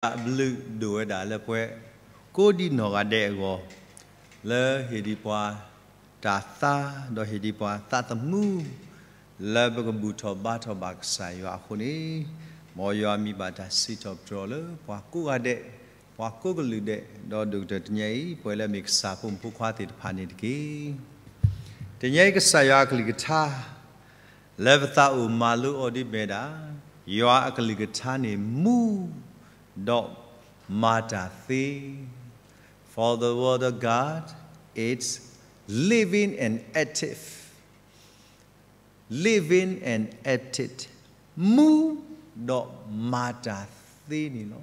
အဘျုးဒိၣ်ဝဲဒၣ်လၢပှၤကိးဒံနီၢ်ဂၤဒဲးအဂီၢ်, လၢဟ့ၣ်ဒံးပှၤတၢ်သါ, ဒီးဟ့ၣ်ဒံးပှၤသးသမူ, လၢပကဘူၣ်ထီၣ်ဘါထီၣ်ဘၣ်ကစၢ်ယွၤအဃိန့ၣ်, မ်ယွၤမံၤဘၣ်တၢ်စံးထီၣ်ပတြၢၤလၢပှၤကိးဂၤဒဲး, ပှၤကိးကလုာ်ဒဲး, ဒီးဒိၣ်ကတၢၢ်တနံၤအံၤ ပှၤလၢအမ့ၢ်ကစၢ်ဖိမုၣ်ဖိခွါသ့ၣ်တဖၣ်န့ၣ်တက့ၢ်. တနံၤအံၤကစၢ်ယွၤအကလုၢ်ကထါ လၢပသးအိၣ်မၤလိအီၤဒ်မ့ၢ်ဒၣ်, ယွၤအကလုၢ်ကထါန့ၣ်မူ, ဒီးမၤတၢ်သ့. For the word of God, it's living and active. Living and active. မူ, ဒီးမၤတၢ်သ့န့ၣ်လီၤ.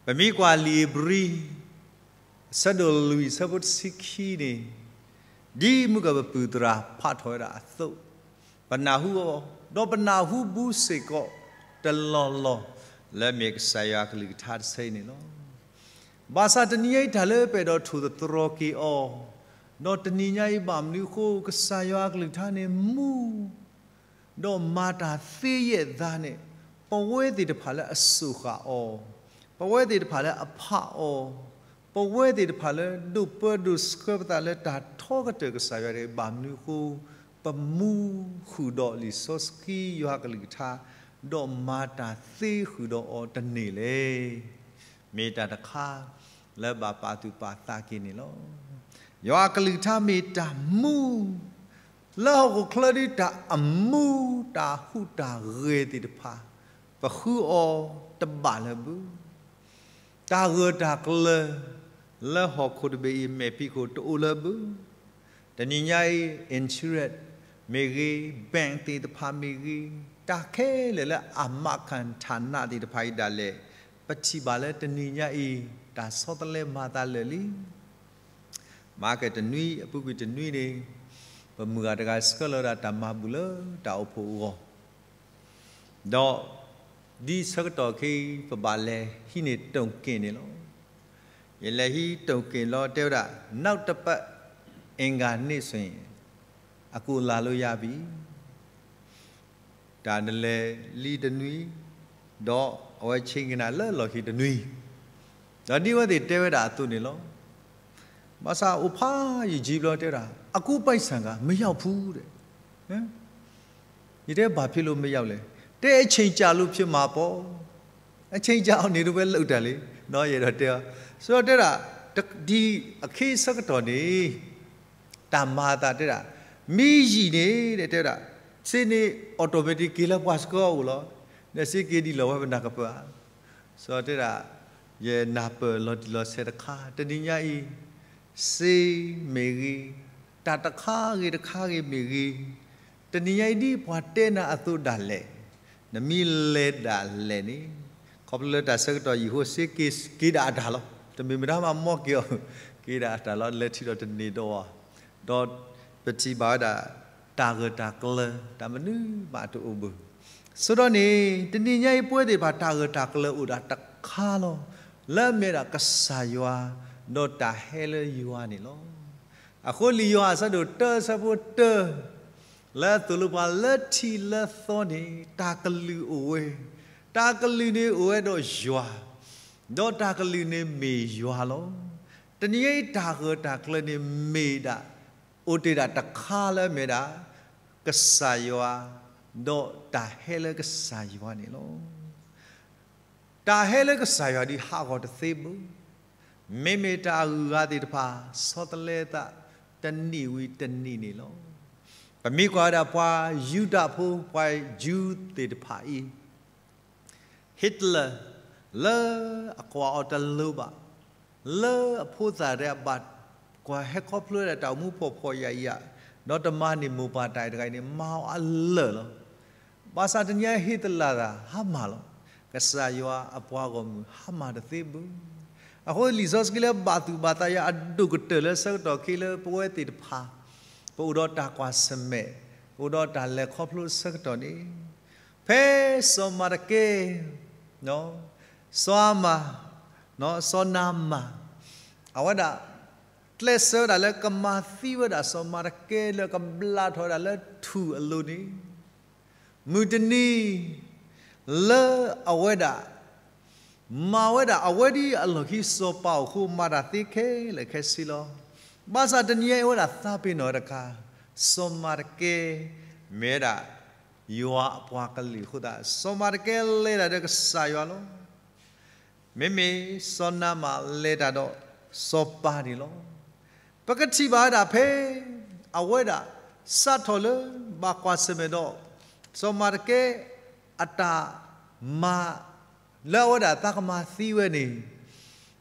ပမ့ၢ်ကွၢ်လံာ်ဧ့ၤဘြံၤ အဆၢဒိၣ်လွံၢ် အဆၢဖိတဆံခံန့ၣ်, ဒ်မုၢ်ကပပုၢ်သရၣ်ဖးထီၣ်ဝဲဒၣ်အသိး, ပနၢ်ဟူအီၤ, ဒီးပနၢ်ဟူဘူးစ့ၢ်ကီးတလီၢ်လီၢ် လၢမ့ၢ်ကစၢ်ယွၤအကလုၢ်ကထါတဆၢအံၤန့ၣ်လီၤ. ဘၣ်ဆၣ်တနံၤညါအံၤတၢ်လၢပအဲၣ်ဒိးထိၣ်သတြီၤက့ၤအီၤ, ဒီးတနံၤညါအံၤဘၣ်မနုၤအဃိ ကစၢ်ယွၤအကလုၢ်ကထါန့ၣ်မူ ဒီးမၤတၢ်သ့ယဲၢ်သးန့ၣ်, ပဝဲသ့ၣ်တဖၣ်လၢအစိာ်ဃာ်အီၤ, ပဝဲသ့ၣ်တဖၣ်လၢအဖးအီၤ, ပဝဲသ့ၣ်တဖၣ်လၢဒိးပၢဒိးဆှၢပသးလၢတၢ်ထီကတၢၢ်ကစၢ်ယွၤန့ၣ် ဘၣ်မနုၤအဃိ ပမူဃုာ်ဒီးလံာ်စီဆှံယွၤအကလုၢ်ကထါ, ဒီးမၤတၢ်သ့ဃုာ်ဒီးအီၤတန့ၢ်လဲၣ်. မ့ၢ်တၢ်တခါလၢဘၣ်ပာ်သူၣ်ပာ်သးက့ၤန့ၣ်လီၤ. ယွၤအကလုၢ်ကထါမ့ၢ်တၢ်မူ လၢဟီၣ်ခိၣ်ချၢဒ်တၢ်အမူ တၢ်ဟူးတၢ်ဂဲၤသ့ၣ်တဖၣ် ပဃုအီၤတဘၣ်လၢၤဘၣ်. တၢ်ဂၢၢ်တၢ်ကျၢၤ လၢဟီၣ်ခိၣ်တဘ့ၣ်အံၤ မဲာ်ဖံးခိၣ်တအိၣ်လၢၤဘၣ်. တနံၤညါအံၤ insurance မ့ၢ်ဂ့ၤ, bank သ့ၣ်တဖၣ်မ့ၢ်ဂ့ၤ, တၢ်ခဲလၢာ်လၢအမၤကၣ်ထးနးသ့ၣ်တဖၣ်အံၤဒၣ်လဲာ် ပထံၣ်ဘၣ်လၢတနံၤညါအံၤ တၢ်ဆီတလဲမၤသးလၢာ်လံ. မၤကတနွံအပူၤကွံာ်တနွံန့ၣ်, ပမုၢ်ဂၤတဂၤဆှၢလီၤဝဲဒၣ်တၢ်မၤဘူၣ်လၢတၢ်အိၣ်ဖှိၣ်အဂီၢ်, ဒီးဒ်ဆၢကတီၢ်ခဲအံၤ ပဘၣ်လဲၤဟံးန့ၢ် token န့ၣ်လီၤ. ယလဲၤဟံး token လီၤတဲဝဲဒၣ် နောက်တစ်ပတ် အင်္ဂါနေ့ဆိုရင် အကူလာလို့ရပြီ. တၢ်နလဲၤလံတနွံ, ဒီးအဝဲဆ့က့ၤနၤလၢလီၢ်ခံတနွံ, ဒီးဒ်အဝဲသ့ၣ်တဲဝဲဒၣ်အသိးန့ၣ်လီၤ. ဘၣ်ဆၣ်အိၣ်ဖးယံာ်ယံာ်ဘျီတဲဝဲဒၣ် အကူပိုက်ဆံက မရောက်ဘူးတဲ့. ယတဲ ဘာဖြစ်လို့မရောက်လဲ, တဲ အချိန်ကြာလို့ဖြစ်မှာပေါ့, အချိန်ကြာအောင်နေတော့ပဲလုပ်တာလေ, ယအဲၣ်ဒိးတဲအီၤ, ဆိုတော့တဲဒၣ်, ဒ်အခ့အဆၢကတီၢ်န့ၣ် တၢ်မၤအသးတဲဒၣ်, မ့ၢ်ယံာ်န့ၣ် တဲဝဲဒၣ်, စ့န့ၣ် automatic က့ၤလၢပှၤစကီအိၣ်လီၤ. ဒီးစ့က့ၤဒ်လီၢ်ဝဲပနၢ်ကပၢၢ်ဧါ. စီၤတဲဒၣ်, ယနၢ်ပၢၢ်လီၤတံၢ်လီၤဆဲးတခါ, တနံၤညါအံၤ စ့မ့ၢ်ဂ့ၤ, တၢ်တခါဂ့ၤတခါဂ့ၤမ့ၢ်ဂ့ၤ, တနံၤညါအံၤဒ်ပှၤတဲနၤအသိးဒၣ်လဲာ်, နမ့ၢ်လဲၤဒၣ်လဲာ်န့ၣ်, ခီဖျိလၢတၢ်ဆၢကတီၢ်ယံာ်အဃိ စ့က့ၤက့ၤဒၣ်အတၢ်လီၤ. တမ့ၢ်မတၤမးမီၢ်က့ၤအီၤ, က့ၤဒၣ်အတၢ်လီၤ, လဲၤထံၣ်ဒီးတန့ၢ်ဒီးအီၤ, ဒီးပထံၣ်ဘၣ်ဝဲဒၣ် တၢ်ဂၢၢ်တၢ်ကျၢၤ တၢ်မနုၤမးတအိၣ်ဘၣ်. ဆိုတော့န့ၣ် တနံၤညါအံၤပဝဲသ့ၣ်တဖၣ် တၢ်ဂၢၢ်တၢ်ကျၢၤအိၣ်ဒၣ်တခါလီၤ. လၢအမ့ၢ်ဒၣ်ကစၢ်ယွၤ ဒီးတၢ်ဟဲလၢယွၤန့ၣ်လီၤ. အဃိလံာ်ယိၤဟၣ်အဆၢဒိၣ်တၢ အဆၢဖိတၢ လၢအသိၣ်လိပှၤလၢထံးလၢသီန့ၣ် တၢ်ကလုၢ်အိၣ်ဝဲ, တၢ်ကလုၢ်န့ၣ်အိၣ်ဝဲဒီးယွၤ, ဒီးတၢ်ကလုၢ်န့ၣ်မ့ၢ်ယွၤလီၤ. တနံၤညါအံၤတၢ်ဂၢၢ်တၢ်ကျၢၤန့ၣ်မ့ၢ်ဒၣ် အိၣ်တ့ၢ်ဒၣ်တခါလၢအမ့ၢ်ဒၣ် ကစၢ်ယွၤ, ဒီးတၢ်ဟဲလၢကစၢ်ယွၤန့ၣ်လီၤ. တၢ်ဟဲလၢကစၢ်ယွၤဒ်ဟးဂီၤတသ့ဘၣ်. မ့မ့ၢ်တၢ်အဂုၤအဂၤသ့ၣ်တဖၣ် ဆီတလဲအသး တနံၣ်ဝံၤတနံၣ်န့ၣ်လီၤ. ပမ့ၢ်ကွၢ်ဝဲဒၣ်ပှၤယူဒၤဖိ ပှၤယူသ့ၣ်တဖၣ်အံၤ Hitler လၢအကွၢ်အီၤတလိၤဘၣ်, လၢအဖိသၣ်တဘၣ် ကွၢ်ဟဲခီဖျိဝဲဒၣ်တၢ်အိၣ်မူဖှီၣ်ဖှီၣ်ယာ်ယာ်, ဒီးတမၤန့ၢ်မိၢ်ပၢ်တၢ်အံၤတဂၤအံၤန့ၣ် မၤအီၤအလၢာ်လီၤ. ဘၣ်ဆၣ်တနံၤအံၤ Hitler တဂၤ ဟါမၢ်လီၤ. ကစၢ်ယွၤအပှၤဂီၢ်မုၢ်ဟါမၢ်တသ့ဘၣ်. အဃိလံာ်စီဆှံလၢဘၣ်သူၣ်ဘၣ်သးယွၤအဒိၣ်ကတၢၢ်လၢဆၢကတီၢ်ခဲအံၤလၢပဝဲသ့ၣ်တဖၣ် ပအိၣ်ဒီးတၢ်ကွၢ်ဆၢၣ်မဲာ်, ပအိၣ်ဒီးတၢ်လဲၤခီဖျိဆၢကတီၢ်န့ၣ်, ဖဲစီၤမၤတကဲ, စီၤအၤမၣ်, စီၤနၤမၣ်, အဝဲဒၣ် ကျဲးစၢးဝဲဒၣ်လၢကမၤသံဝဲဒၣ်စီၤမၤတကဲလၢကဘျးထီၣ်ဝဲဒၣ်လၢထူၣ်အလိၤန့ၣ်, မုၢ်တနံၤ လၢအဝဲဒၣ် မၤဝဲဒၣ်အဝဲဒ်အလီၢ်ခံစီၤပၤအိၣ်အဃိ မၤတၢ်သ့ခဲလၢာ်ခဲဆ့လီၤ. ဘၣ်ဆၣ်တနံၤညါအံၤ အဝဲဒၣ်သးပ့ၤနီၣ်တခါ, စီၤမၤတကဲ မ့ၢ်ဝဲဒၣ် ယွၤအပှၤကလုာ်အဃိသတး စီၤမၤတကဲလဲၤတၢ်ဒီးကစၢ်ယွၤလီၤ. မ့မ့ၢ်စီၤနၤမၣ်လဲၤတၢ်ဒီးစီၤပၤန့ၣ်လီၤ. ပကထံၣ်ဘၣ်ဝဲဒၣ်ဖဲ အဝဲဒၣ်စးထီၣ်လၢဘၣ်ကွၢ်ဆၢၣ်မဲာ်ဒီး စီၤမၤတကဲအတၢ်မၤ လၢအဝဲဒၣ်သးကမၤသံဝဲန့ၣ်,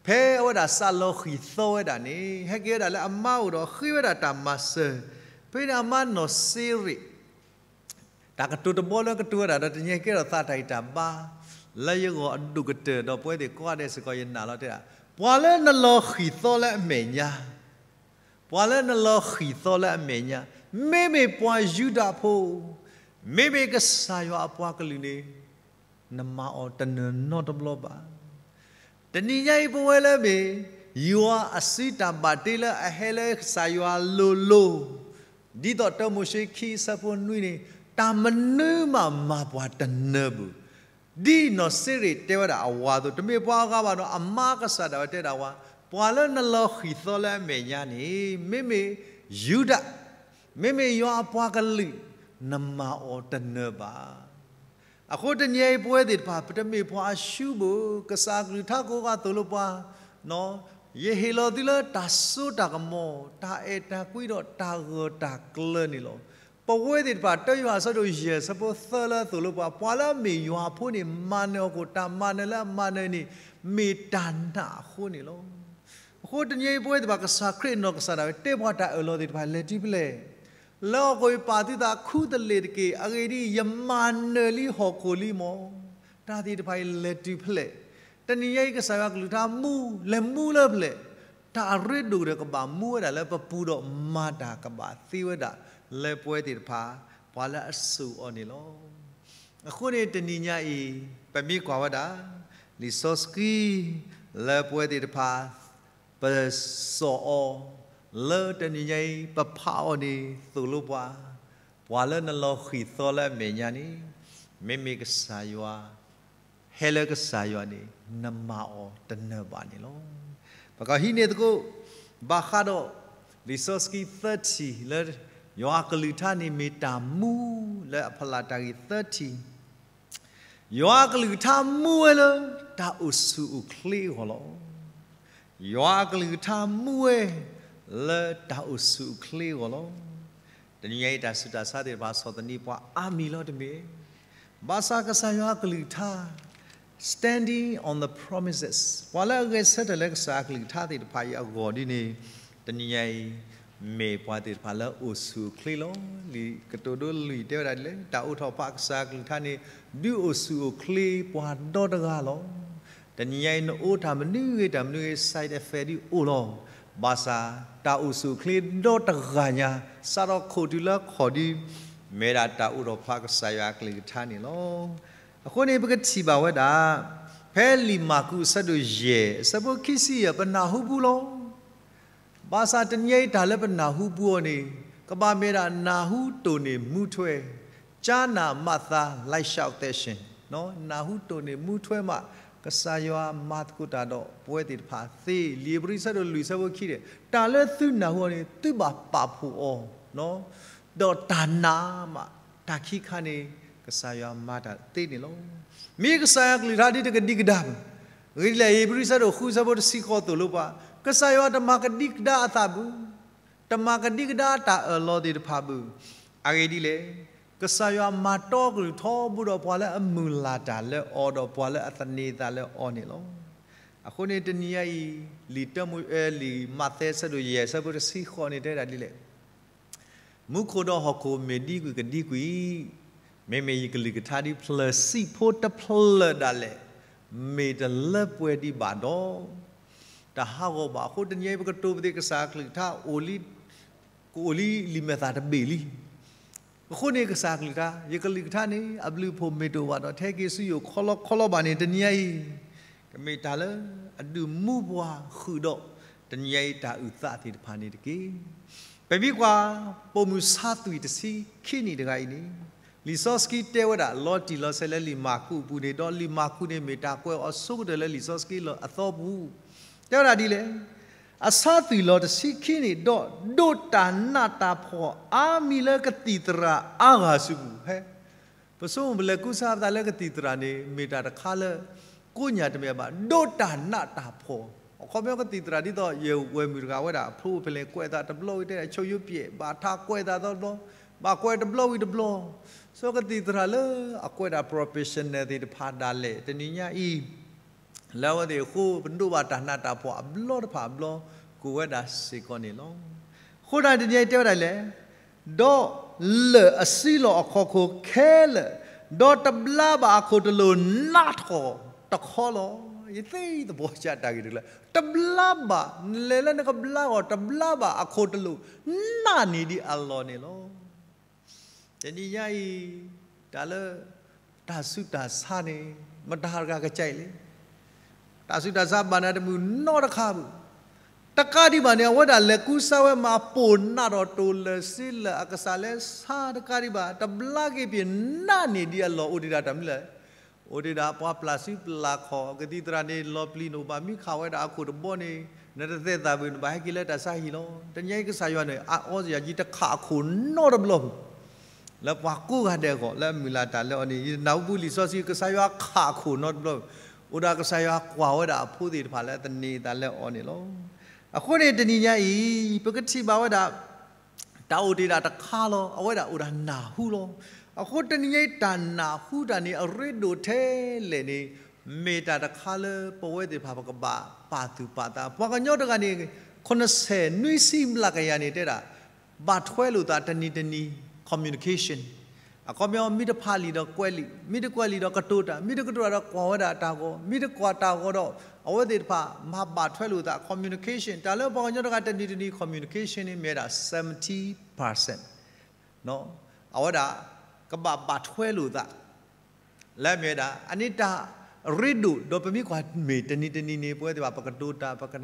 ဖဲအဝဲဒၣ်စးလီၤဃံၢ်သီဝဲဒၣ်န့ၣ် ဟဲက့ၤဝဲဒၣ်လၢအမါအိၣ်ဒီးဃ့ဝဲဒၣ်တၢ်မၤစၢၤ, ဖဲန့ၣ်အမါနီၢ်စ့ရ့း တၢ်ကတိၤတဘီလၢကတိၤဝဲဒၣ်ဒီး တနံၤညါကဲထီၣ်သးတၢ်ဂံၢ်တၢ်ဘါ လၢယဂီၢ်အဒိၣ်ကတၢၢ်ဒီးပဝဲသ့ၣ်ကိးဂၤဒဲးစ့ၢ်ကီး ယနာ်လီၤတဲဒၣ်, ပှၤလၢနလီၤဃံၢ်သီလၢအမဲာ်ညါ, ပှၤလၢနလီၤဃံၢ်သီလၢအမဲာ်ညါ, မ့မ့ၢ်ပှၤယူဒၤဖိ, မ့မ့ၢ်ကစၢ်ယွၤအပှၤကလုာ်န့ၣ် နမၤအီၤတနၢၤနီတဘျီဘၣ်. တနံၤညါအံၤပဝဲလၢမ့ၢ် ယွၤအစုတၢ်ဘၣ်တ့လၢအဟဲလၢကစၢ်ယွၤလိၤလိၤ, ဒ်သိးတၢမိၤၡ့ခံအဆၢဖိနွံန့ၣ်, တၢ်မနုၤမးမၤပှၤတနၢၤဘၣ်. ဒ်နီၢ်စ့ရ့းတဲဝဲဒၣ်အဝၤအသိး, တမ့ၢ်ပှၤအဂၤဘၣ်ဒီး အမါကစၢ်ဒၣ်ဝဲတဲဒၣ်ဝဲ, ပှၤလၢနလီၤဃံၢ်သီလၢအမဲာ်ညါန့ၣ် မ့မ့ၢ်ယူဒၤ, မ့မ့ၢ်ယွၤအပှၤကလုာ်, နမၤအီၤတနၢၤဘၣ်. အဃိတနံၤအံၤပဝဲသ့ၣ်တဖၣ် ပတမ့ၢ်ပှၤအရှုံးဘၣ်, ကစၢ်အကလုၢ်ကထါကိးဂၤသိၣ်လိပှၤ, ယဟ့ၣ်လီၤသုလၢတၢ်စိတၢ်ကမီၤ, တၢ်အဲၣ်တၢ်ကွံဒီးတၢ်ဂၢၢ်တၢ်ကျၢၤန့ၣ်လီၤ. ပဝဲသ့ၣ်တဖၣ် တၢယိၤဟၣ်အဆၢဒိၣ်ယဲၢ်အဆၢဖိသၢလၢအသိၣ်လိပှၤ, ပှၤလၢအမ့ၢ်ယွၤအဖိန့ၣ် မၤနၢၤအီၤကိၣ်, တၢ်မၤနၢၤလၢအမၤနၢၤန့ၣ် မ့ၢ်တၢ်နာ်အဃိန့ၣ်လီၤ. အဃိတနံၤအံၤပဝဲသ့ၣ်တဖၣ် ကစၢ်ခရံာ်အနီၢ်ကစၢ်ဒၣ်ဝဲတဲပှၤတၢ်အၢၣ်လီၤသ့ၣ်တဖၣ် လဲၤတုၤဖဲလဲၣ်, လၢဟီၣ်ခိၣ်အံၤပာ်သုသးခူတလ့ၢ်တက့ၢ်. အဂ့ၢ်ဒ်အံၤ, ယမၤနၢၤလံဟီၣ်ခိၣ်လံမး. တၢ်သ့ၣ်တဖၣ်အံၤလဲၤတုၤဖဲလဲၣ်. တနံၤညါအံၤ ကစၢ်ယွၤကလုၢ်ကထါမူ, လဲၤမူလၢဖဲလဲၣ်. တၢ်အရ့ဒိၣ်ဒီးကဘၣ်မူဝဲဒၣ်လၢပပူၤဒီး မၤတၢ်ကဘၣ်သ့ဝဲဒၣ်လၢပဝဲသ့ၣ်တဖၣ် ပှၤလၢအစိာ်အီၤန့ၣ်လီၤ. အဃိန့ၣ်တနံၤညါအံၤ ပမ့ၢ်ကွၢ်ဝဲဒၣ် လံာ်စီဆှံ လၢပဝဲသ့ၣ်တဖၣ် ပစိာ်အီၤ လၢတနံၤညါအံၤ ပဖးအီၤန့ၣ်သိၣ်လိပှၤ, ပှၤလၢနလီၤဃံၢ်သီလၢအမဲာ်ညါန့ၣ် မ့မ့ၢ်ကစၢ်ယွၤ ဟဲလၢကစၢ်ယွၤန့ၣ် နမၤအီၤတနၢၤဘၣ်န့ၣ်လီၤ. ပကဟံးန့ၢ်သကိး ဘၣ်ဃးဒီး လံာ်စီဆှံသၢထံၣ်လၢ ယွၤအကလုၢ်ကထါန့ၣ်မ့ၢ်တၢ်မူ လၢအဖီလာ်တၢ်ဂ့ၢ်သၢထံၣ် ယွၤအကလုၢ်ကထါမူဝဲလၢ တၢ်အိၣ်ဆူၣ်အိၣ်ချ့အဂီၢ်လီၤ. ယွၤအကလုၢ်ကထါမူဝဲ လၢတၢ်အိၣ်ဆူၣ်အိၣ်ချ့အဂီၢ်လီၤ. တနံၤညါအံၤတၢ်ဆူးတၢ်ဆါသ့ၣ်တဖၣ်ဆီၣ်သနံးပှၤအါမံၤလီၤတမ့ၢ်, ဘၣ်ဆၣ်ကစၢ်ယွၤအကလုၢ်ကထါ standing on the promises ပှၤလၢအဂဲၤဆၢထၢၣ်လၢကစၢ်အကလုၢ်ကထါသ့ၣ်တဖၣ်အံၤအဂီၢ်ဒ်န့ၣ် တနံၤညါအံၤ မ့ၢ်ပှၤသ့ၣ်တဖၣ်လၢအိၣ်ဆူၣ်အိၣ်ချ့လီၤ. လံာ်ကတိၤဒိလံာ်တဲဝဲဒၣ်ဒ်လဲၣ်, တၢ်အိၣ်ထီၣ်ဖးကစၢ်အကလုၢ်ကထါန့ၣ် ဒုးအိၣ်ဆူၣ်အိၣ်ချ့ပှၤဒီတဂၤလီၤ. တနံၤညါအံၤ နအိၣ်တၢ်မနုၤဂ့ၤတၢ်မနုၤဂ့ၤ side effect ဒ်အိၣ်လီၤ. ဘၣ်ဆၣ် တၢ်အိၣ်ဆူၣ်အိၣ်ချ့ဒီတဂၤညါ စးထီၣ်ခိၣ်တုၤလၢခီၣ်ဒု မ့ၢ်ဒၣ်တၢ်အိၣ်ထီၣ်ဖးကစၢ်ယွၤအကလုၢ်ကထါန့ၣ်လီၤ. အဃိန့ၣ် ပကထံၣ်ဘၣ်ဝဲဒၣ် ဖဲလံာ်မၢ်ကူးအဆၢဒိၣ်ယဲၢ် အဆၢဖိခံဆံယဲၢ် ပနၢ်ဟူပူၤလီၤ. ဘၣ်ဆၣ်တနံၤညါအံၤတၢ်လၢပနၢ်ဟူပူၤအီၤန့ၣ် ကဘၣ်မ့ၢ်ဒၣ်နၢ်ဟူတိၢ်န့ၢ်မူထွဲ, ကြားနာမှတ်သား လိုက်လျှောက်သက်ရှင်, နၢ်ဟူတိၢ်န့ၢ်မူထွဲမး ကစၢ်ယွၤမၤသကိးတၢ်ဒီးပဝဲသ့ၣ်တဖၣ်သ့, လံာ်ဧ့ၤဘြံၤအဆၢဒိၣ်လွံၢ်အဆၢဖိခံန့ၣ် တၢ်လၢသုနၢ်ဟူအီၤန့ၣ် သုဘၣ်ပာ်ဖှိၣ်အီၤ ဒီးတၢ်နာ်မး, တၢ်ခံခါန့ၣ် ကစၢ်ယွၤမၤတၢ်သ့န့ၣ်လီၤ. မ့ၢ်ကစၢ်ယွၤကလုၢ်ကထါဒ်တကဒံကဒါဘၣ်. အဂ့ၢ်ဒ်လဲၣ်, ဧ့ၤဘြံၤအဆၢဒိၣ်ဃုအဆၢဖိတဆံဃိးသိၣ်လိပှၤ, ကစၢ်ယွၤတမၤကဒံကဒါအသးဘၣ်, တမၤကဒံကဒါတၢ်အၢၣ်လီၤသ့ၣ်တဖၣ်ဘၣ်. အဂ့ၢ်ဒ်လဲၣ်, ကစၢ်ယွၤမၤတီကလုၢ်ထီဘိဒီးပှၤလၢအမုၢ်လၢ်တၢ်လၢအီၤဒီးပှၤလၢအသန့ၤအသးလၢအီၤန့ၣ်လီၤ. အဃိန့ၣ်တနံၤညါအံၤ လံာ်တၢမိၤ လံာ်မးသဲအဆၢဒိၣ်ယဲၢ် အဆၢဖိတဆံဃိးန့ၣ်တဲဒၣ်ဒ်လဲၣ်, မူခိၣ်ဒီးဟီၣ်ခိၣ်မ့ၢ်ဒံကွံာ်ကဒံကွံာ်, မ့မ့ၢ်ယကလုၢ်ကထါဒ်ဖျၢၣ်ဆံးဖိတဖျၢၣ်ဒၣ်လဲာ် မ့ၢ်တလၢပှဲၤဒံးဘၣ်ဒီး တဟးဂီၤဘၣ်. အဃိတနံၤအံၤ ပကတိၤပသ့ၣ်ကစၢ်အကလုၢ်ကထါအိၣ်လံ, ကအိၣ်လံလံာ်မဲာ်သၣ်တဘ့ၣ်လံ. အဃိန့ၣ်ကစၢ်အကလုၢ်ကထါ, ယကလုၢ်ကထါန့ၣ် အဘျုးအဖှိၣ်မ့ၢ်တအိၣ်ဘၣ်ဒီး ထဲက့ၤဆူယအိၣ်ခီလီခီလီဘၣ်န့ၣ် တနံၤညါအံၤ ကမ့ၢ်တၢ်လၢအဒုးမူပှၤဃုာ်ဒီး တနံၤညါအံၤတၢ်အုၣ်သးသ့ၣ်တဖၣ်န့ၣ်တက့ၢ်. ပမ့ၢ်ကွၢ် ပိာ်မုၣ်ဆါသွံၣ်တဆံခံနံၣ်တဂၤအံၤန့ၣ် လံာ်စီဆှံတဲဝဲဒၣ် လီၤတံၢ်လီၤဆဲးလၢလံာ်မၢ်ကူးအပူၤန့ၣ်, ဒီးလံာ်မၢ်ကူးန့ၣ် မ့ၢ်တၢ်ကွဲးအီၤဆိကတၢၢ်လၢလံာ်စီဆှံအသီပူၤ, တဲဝဲဒၣ်ဒ်လဲၣ်, အဆါသွံၣ်လီၤတဆံခံနံၣ်ဒီး ဒိးတၢ်နးတၢ်ဖှီၣ်အါမံၤလၢကသံၣ်သရၣ်အါဂၤစုပူၤ. ဟဲ ပဆိကမိၣ်ပလဲၤကူစါပသးလၢကသံၣ်သရၣ်န့ၣ် မ့ၢ်တၢ်တခါလၢ ကိးညါတမ့ၢ်ဘၣ်, ဒိးတၢ်နးတၢ်ဖှီၣ်. အခီပညီကသံၣ်သရၣ်ဒ်သိး ယဝဲၢ်မုၢ်တဂၤဝဲဒၣ် အဖျိဖဲလဲၣ် ကွဲးသးတဘျီဝံၤတဲ ဆိယိပျဲၣ် ဘၣ်ထးကွဲးသးသီတဘျီ, ဘၣ်ကွဲးတဘျီဝံၤတဘျီ, စီၤကသံၣ်သရၣ်လၢအကွဲးဒၣ် professional သ့ၣ်တဖၣ်ဒၣ်လဲာ် တနံၤညါအံၤ လၢအဝဲသ့ၣ်အဃိ ပဒိးဘၣ်တၢ်နးတၢ်ဖှီၣ်အဘျီတဖၣ်အဘျီ ကအိၣ်ဝဲဒၣ်စ့ၢ်ကီးန့ၣ်လီၤ. အဃိဒၣ်တနံၤညါအံၤတဲဝဲဒၣ်လဲၣ်, ဒီးလၢာ်အစံလီၤအခီၣ်ခိၣ်ခဲလၢာ်, ဒီးတဘျါဘၣ်အခိၣ်တလိာ်နးထီၣ်တခီလီၤ. ယသ့သဘီၣ်စၢ်တၢ်ဂ့ၢ်တကလုာ်လၢ တဘျါဘၣ်, နလဲၤလၢနကဘျါအီၤ တဘျါဘၣ်အခိၣ်တလိာ် နးန့ၢ်ဒံးအလီၢ်န့ၣ်လီၤ. တနံၤညါအံၤ တၢ်လၢ တၢ်ဆူးတၢ်ဆါန့ၣ် မတၤတဂၤကစၢ်အံၤလဲၣ်. တၢ်ဆူးတၢ်ဆါဘၣ်နၤတမုာ်နီတခါဘၣ်. တကးဒံးဘၣ်န့ၣ် အဝဲဒၣ်လဲၤကူစါဝဲမၤပိာ်နးထီၣ်တိၢ်လၢာ်စ့လၢာ်အကစၢ်လဲၤဆါတကးဒံးဘၣ် တဘျါက့ၤပ့ၤနးန့ၢ်ဒံးအလီၢ် အိၣ်ဒံးဒၣ်တၢ်မနုၤလဲၣ်. အိၣ်ဒံးဒၣ်ပှၤပျၢ်စုပျၢ်ခီၣ် ကသံၣ်သရၣ်န့ၣ် လီၤပျံၤနအိၣ်ဘၣ်မံခးဝဲဒၣ်အခိၣ်တဘီန့ၣ် နတသဲးသးဘၣ် နဘၣ်ဟဲက့ၤလၢတၢ်ဆါဟံၣ်လီၤ. တနံၤညါအံၤကစၢ်ယွၤန့ၣ် အအီစယၤကံတခးအခိၣ်နီတဘျီဘၣ် လၢပှၤကိးဂၤဒဲးအဂီၢ် လၢအမုၢ်လၢ်တၢ်လၢအီၤန့ၣ် ယနၢ်ဟူပူၤလံာ်စီဆှံ ကစၢ်ယွၤခးအခိၣ်နီတဘျီဘၣ်, အိၣ်ဒၣ်ကစၢ်ယွၤကွၢ်ဝဲဒၣ်အဖိသ့ၣ်တဖၣ်လၢသန့ၤအသးလၢအီၤန့ၣ်လီၤ. အဃိန့ၣ်တနံၤညါအံၤ ပကထံၣ်ဘၣ်ဝဲဒၣ် တၢ်အိၣ်တ့ၢ်ဒၣ်တခါလီၤ. အဝဲဒၣ်အိၣ်ဒၣ်နၢ်ဟူလီၤ. အဃိတနံၤညါအံၤတၢ်နၢ်ဟူတၢ်န့ၣ် အရ့ဒိၣ်ထဲလဲၣ်န့ၣ် မ့ၢ်တၢ်တခါလၢပဝဲသ့ၣ်တဖၣ်ပကဘၣ်ပာ်သူၣ်ပာ်သး. ပှၤကညီတဂၤန့ၣ် ခီနဆဲးနွံဆံမျးကယၤန့ၣ်တဲဒၣ် ဘၣ်ထွဲလိာ်သးတနံၤတနံၤ communication အခီပညီ မ့ၢ်တဖးလံာ်ဒီးကွဲးလံာ်, မ့ၢ်တကွဲးလံာ်ဒီးကတိၤတၢ်, မ့ၢ်တကတိၤတၢ်ဒီးကွၢ်ဝဲဒၣ်တၢ်ဂီၤ, မ့ၢ်တကွၢ်တၢ်ဂီၤဒီး အဝဲသ့ၣ်တဖၣ်မၤဘၣ်ထွဲလိာ်သး communication တၢ်လၢပှၤကညီတဂၤတနံၤတနံၤ communication န့ၣ်မ့ၢ်ဝဲဒၣ် seventy percent အဝဲဒၣ် ကဘၣ်ဘၣ်ထွဲလိာ်သး လၢအမ့ၢ်ဝဲဒၣ် အန့ၣ်တၢ်ရ့ဒိၣ် ဒီးပမ့ၢ်ကွၢ်မ့ၢ်တနံၤတနံၤန့ၣ် ပဝဲသ့ၣ်တဖၣ်ပကတိၤတၢ် ပက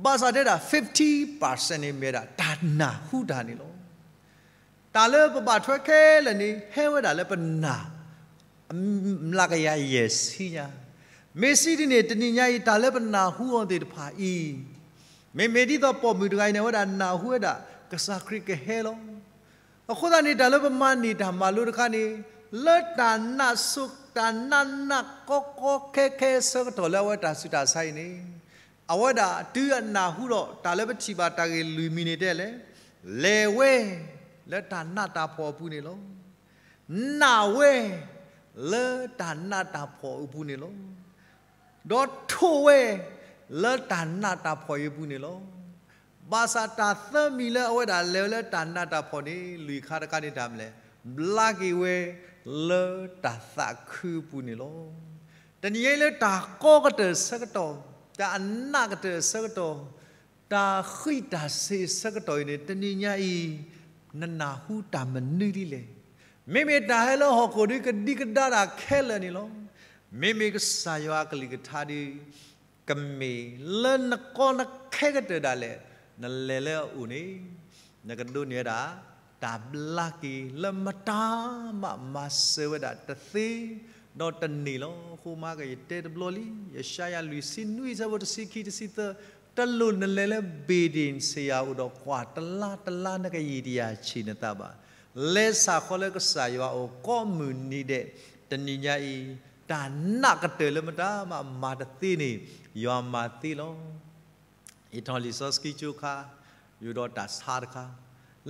ဘၣ်ဆၣ်တဲဒၣ် fifty percent န့ၣ်မ့ၢ်ဝဲဒၣ် တၢ်နၢ်ဟူတၢ်န့ၣ်လီၤ. တၢ်လၢပဘၣ်ထွဲခဲလၢာ်န့ၣ် ဟဲဝဲဒၣ်လၢပနၢ် မျးကယၤယဲၢ်ဆံညါ, မ့ၢ်စံးဒ်န့ၣ် တနံၤညါအံၤ တၢ်လၢပနၢ်ဟူအီၤသ့ၣ်တဖၣ်အံၤ, မ့မ့ၢ်ဒ်သိးပိာ်မုၣ်တဂၤအံၤန့ၣ် အဝဲဒၣ်နၢ်ဟူဝဲဒၣ် ကစၢ်ခရံာ်ကဟဲလီၤ. အဃိသတးန့ၣ် တၢ်လၢပမၤန့ၢ်တၢ်မၤလိတခါန့ၣ် လၢတၢ်နးစိ တၢ်နးနးကီကီခဲခဲဆၢကတီၢ်လၢအဝဲတၢ်ဆူးတၢ်ဆါအံၤန့ၣ်, အဝဲဒၣ်တုၤအနၢ်ဟူဒီး တၢ်လၢပထံၣ်ဘၣ်တၢ်ဂ့ၢ်လွံၢ်မံၤန့ၣ်တဲလဲၣ်, လဲၤဝဲ လၢတၢ်နးတၢ်ဖှီၣ်အပူၤန့ၣ်လီၤ. နာ်ဝဲ လၢတၢ်နးတၢ်ဖှီၣ်အပူၤန့ၣ်လီၤ. ဒီးထိၣ်ဝဲ လၢတၢ်နးတၢ်ဖှီၣ်အံၤအပူၤန့ၣ်လီၤ. ဘၣ်ဆၣ်တၢ်သၢမံၤလၢအဝဲဒၣ်လဲၤဝဲလၢတၢ်နးတၢ်ဖှီၣ်န့ၣ် လွံၢ်ခါတခါန့ၣ်တၢ်မနုၤလဲၣ်, ဘျါက့ၤဝဲ လၢတၢ်သးခုအပူၤန့ၣ်လီၤ. တနံၤညါအံၤလၢတၢ်ကီကတၢၢ်ဆၢကတီၢ်, တၢ်အနးကတၢၢ်ဆၢကတီၢ်, တၢ်ဃံးတၢ်စ့ၤဆၢကတီၢ်အံၤန့ၣ် တနံၤညါအံၤ နနၢ်ဟူတၢ်မနုၤဒ်လဲၣ်. မ့မ့ၢ်တၢ်ဟဲလၢဟီၣ်ခိၣ်ဒီး ကဒံကဒါတၢ်ခဲလၢာ်န့ၣ်လီၤ. မ့မ့ၢ်ကစၢ်ယွၤအကလုၢ်ကထါဒီး ကမ့ၢ်လၢနကီနခဲကတၢၢ်ဒၣ်လဲာ်, နလဲၤလၢအအိၣ်န့ၣ် နကဒိးန့ၢ်ဝဲဒၣ် တၢ်ဘျါက့ၤလၢမတၤမးမၤစၢၤဝဲဒၣ်တသ့ ဒီးတန့ၢ်လီၤ. အဃိမးကယတဲတဘျီလံ, ယၡါယၤလွံၢ်ဆံနွံဆၢဖိတဆံခံတဆံသၢ, တလိၣ်နလဲၤလၢ building ဆ့ယၤအိၣ်ဒီးကွၢ်တလါတလါနကယံာ်တယၤဆံးနသးဘၣ်. လဲၤဆၣ်ဃီလၢကစၢ်ယွၤအအိၣ်ကိးမုၢ်နံၤဒဲး, တနံၤညါအံၤ တၢ်နးကတၢၢ်လၢမတၤမးမၤတသ့န့ၣ် ယွၤမၤသ့လီၤ. ယထီၣ်လံာ်စီဆှံကၠိခါ, ယအိၣ်ဒီးတၢ်ဆါတခါ,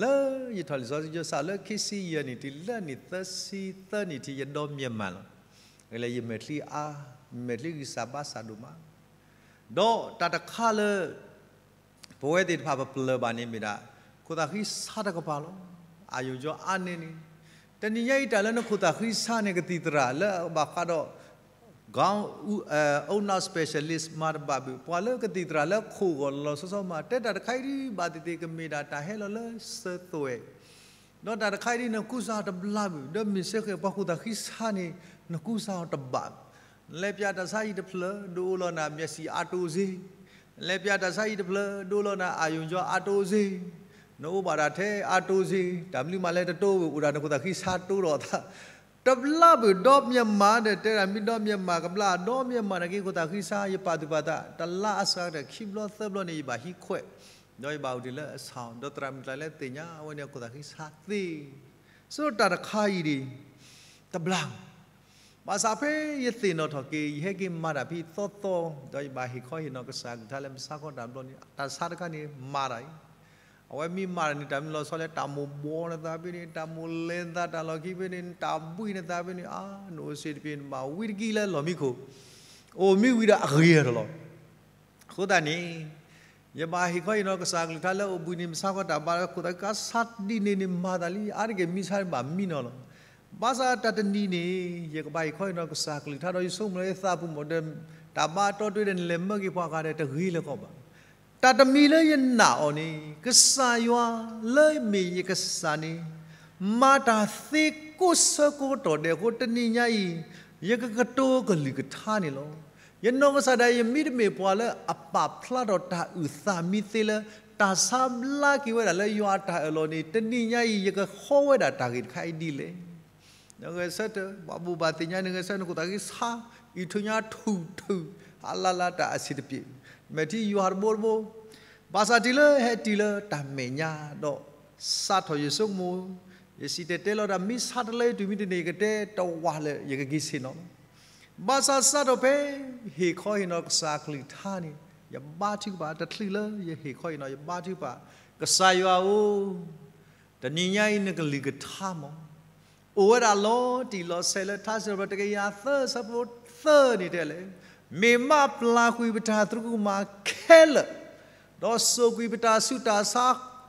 လၢယထီၣ်လံာ်စီဆှံကၠိစးလၢခံဆံယဲၢ်နံၣ်ထံး လၢနံၣ်သၢဆံသၢနံၣ်ထံး ယဒီမၠဲၢ်မးလီၤ. လၢယမဲာ်ချံအါ, မဲာ်ချံဂံၢ်စၢ်ဘါစၢ်ဒိၣ်မး, ဒီးတၢ်တခါလၢ ပဝဲသ့ၣ်တဖၣ်ပပျၢၤဘၣ်န့ၣ်မ့ၢ်ဒၣ် ခိၣ်သးဃံဆါတကပၤလီၤ. အာရုံကြောအားနည်းန့ၣ်, တနံၤညါအံၤတၢ်လၢနခိၣ်သးဃံဆါန့ၣ် ကသံၣ်သရၣ်လၢအဘၣ်ဃးဒီး ခေါင်းဦး, အဲ, ulnar specialist မၤတဘၣ်ဘၣ်, ပှၤလၢကသံၣ်သရၣ်လၢခိၣ်ဂီၤလီၤလီၤဆီဆီမး, တဲတၢ်တခါအံၤဒ်ဘၣ်သ့ၣ်သ့ၣ် ကမ့ၢ်ဒၣ်တၢ်ဟဲလီၤလၢစၢၤသွဲၣ် ဒီးတၢ်တခါအံၤဒ်နကူစါအီၤတဘျါဘၣ်, ဒီးမ့ၢ်စ့ၢ်ကီးပှၤခိၣ်သးဃံဆါန့ၣ် နကူစါအီၤတဘၣ်ဘၣ်. နလဲၤပၠးတၢ်ဆါဟံၣ်တဖျၢၣ် ဒိးအိၣ်လီၤနၤမျက်စိအားတိုစေ, နလဲၤပၠးတၢ်ဆါဟံၣ်တဖျၢၣ် ဒိးအိၣ်လီၤနၤအာရုံကြောအားတိုစေ, နအိၣ်ဘၣ်ဒၣ်ထဲအားတိုစေ, တၢ်မနုၤမးလဲၣ်တတိၢ်ဘၣ်, အိၣ်ဒၣ်နခိၣ်သးဃံဆါတိၢ်ဒီးသး တဘျါဘၣ်ဒီးမျၢမၤဒီး တဲဒၣ်မ့ၢ်ဒီးမျၢမၤကဘျါဒီးမျၢမၤန့ၣ်က့ ခိၣ်သးဃံဆါ ယပာ်သူၣ်ပာ်သး တလါအစှၤကတၢၢ်ခံဘျီသၢဘျီန့ၣ် ယဘၣ်ဟံးခွဲး, ဒီးယဘၣ်အိၣ်တ့ၢ်လၢအဆၣ် ဒီးသရၣ်မုၣ်တကျါလၢသ့ၣ်ညါ အဝဲန့ၣ်ခိၣ်သးဃံဆါသ့, ဆိတၢ်တခါအံၤဒ် တဘျါ ဘၣ်ဆၣ်ဖဲယသ့ၣ်နီၣ်ထီၣ်က့ၤ ယဟဲက့ၤမၤတၢ်ဖဲသီသီ, ဒီးယဘၣ်ဟ့ၣ်ခီဟ့ၣ်နီၤကစၢ်ကလုၢ်ကထါလၢမုၢ်ဆါခီတၢ်ဘျီန့ၣ် တၢ်ဆါတခါန့ၣ်မၤတၢ်အံၤ, အဝဲမ့ၢ်မၤတၢ်န့ၣ် တၢ်မ့ၢ်လီၤဆီလၢ တၢ်မိၣ်ဘှီနသးဖဲန့ၣ် တၢ်မိၣ်လဲၤနသးတၢ်လီၢ်ခံဖဲန့ၣ် တၢ်ဘှံးနသးဖဲန့ၣ် အါ နအိၣ်စ့ၢ်တပ့ၤ နဘၣ်ဝံတကံလၢလီၢ်မံခိၣ်, အိၣ်မံဝံၤဒီးအဂ့ၤအတလီၤ အဃိသတးန့ၣ် ယဘၣ်ဟ့ၣ်ခီဟ့ၣ်နီၤကစၢ်ကလုၢ်ကထါလၢအိၣ်ဘှံးနံၤ မုၢ်ဆါခီတၢ်ဘါလၢခိၣ်သးဃံဆါဒ်န့ၣ်န့ၣ် မၤသးလံ အါတက့ၢ်မံဆါဘၣ်မံနီၤလီၤ. ဘၣ်ဆၣ်တၢ်တနံၤန့ၣ် ယကဘၣ်ဟ့ၣ်ခီဟ့ၣ်နီၤကစၢ်ကလုၢ်ကထါဒီး ယဆိကမိၣ်လၢယသးပူၤမ့ၢ်ဒီး တၢ်ဘါတီတ့ၢ်ဒီး နလဲၤမၢက့ၤပှၤဂၤဒီး တဂ့ၤလၢၤကီးဘၣ်. တၢ်တမံၤလၢယနာ်အီၤန့ၣ် ကစၢ်ယွၤလၢမ့ၢ်ယကစၢ်န့ၣ် မၤတၢ်သ့ကိးဆၢကိးကတီၢ်ဒဲးအဃိ တနံၤညါအံၤ ယကကတိၤကလုၢ်ကထါန့ၣ်လီၤ. ယနီၢ်ကစၢ်ဒၣ် ယမ့တမ့ၢ်ပှၤလၢအပာ်ဖျါထီၣ်တၢ်အုၣ်သးမံသ့လၢ တၢ်ဆါဘျါက့ၤဝဲဒၣ်လၢယွၤအတၢ်အၢၣ်လီၤန့ၣ် တနံၤညါအံၤ ယကဃီဝဲဒၣ်တၢ်ဂ့ၢ်တခါအံၤဒ်လဲၣ်. နဂဲၤဆၢထၢၣ် ပှၤဘိးဘၣ်သ့ၣ်ညါ နဂဲၤဆၢထၢၣ် နခိၣ်သးဃံဆါ အံၤထူညါထူၣ်ထူၣ် အလၢ်လၢ်တၢ်အဆံးတပျ့ၤ မဲာ်ထံယွၤတဘိတဘိ ဘၣ်ဆၣ်တုၤလၢဟဲတုၤလၢတၢ်မဲာ်ညါဒီး စးထီၣ်ယဆိကမိၣ် ယစံၣ်တဲၤတဲလီၤတၢ် မ့ၢ်ဆါတလၢအံၤတုၤမ့ၢ်တန့ၢ် ယကတဲတဝၤလၢယကက့ၤဆ့ၣ်နီၤလီၤ. ဘၣ်ဆၣ်စးထီၣ်ဖဲ ဟ့ၣ်ခီဟ့ၣ်နီၤကစၢ်ကလုၢ်ကထါန့ၣ် ယဘါထုကဖၣ် တချုးလၢယဟ့ၣ်ခီဟ့ၣ်နီၤ ယဘါထုကဖၣ် ကစၢ်ယွၤဧၢ, တနံၤညါအံၤနကလုၢ်ကထါမး အိၣ်ဝဲဒၣ်လီၤတံၢ်လီၤဆဲးလၢထါစံးထီၣ်ပတြၢၤ တကယၤသၢဆၢဖိသၢန့ၣ်တဲလဲၣ်, မ့ၢ်မၢပျၢ်ကွံာ်ပတၢ်သရူးကမၣ်ခဲလၢာ်, ဒီးစိာ်ကွံာ်ပတၢ်ဆူးတၢ်ဆါ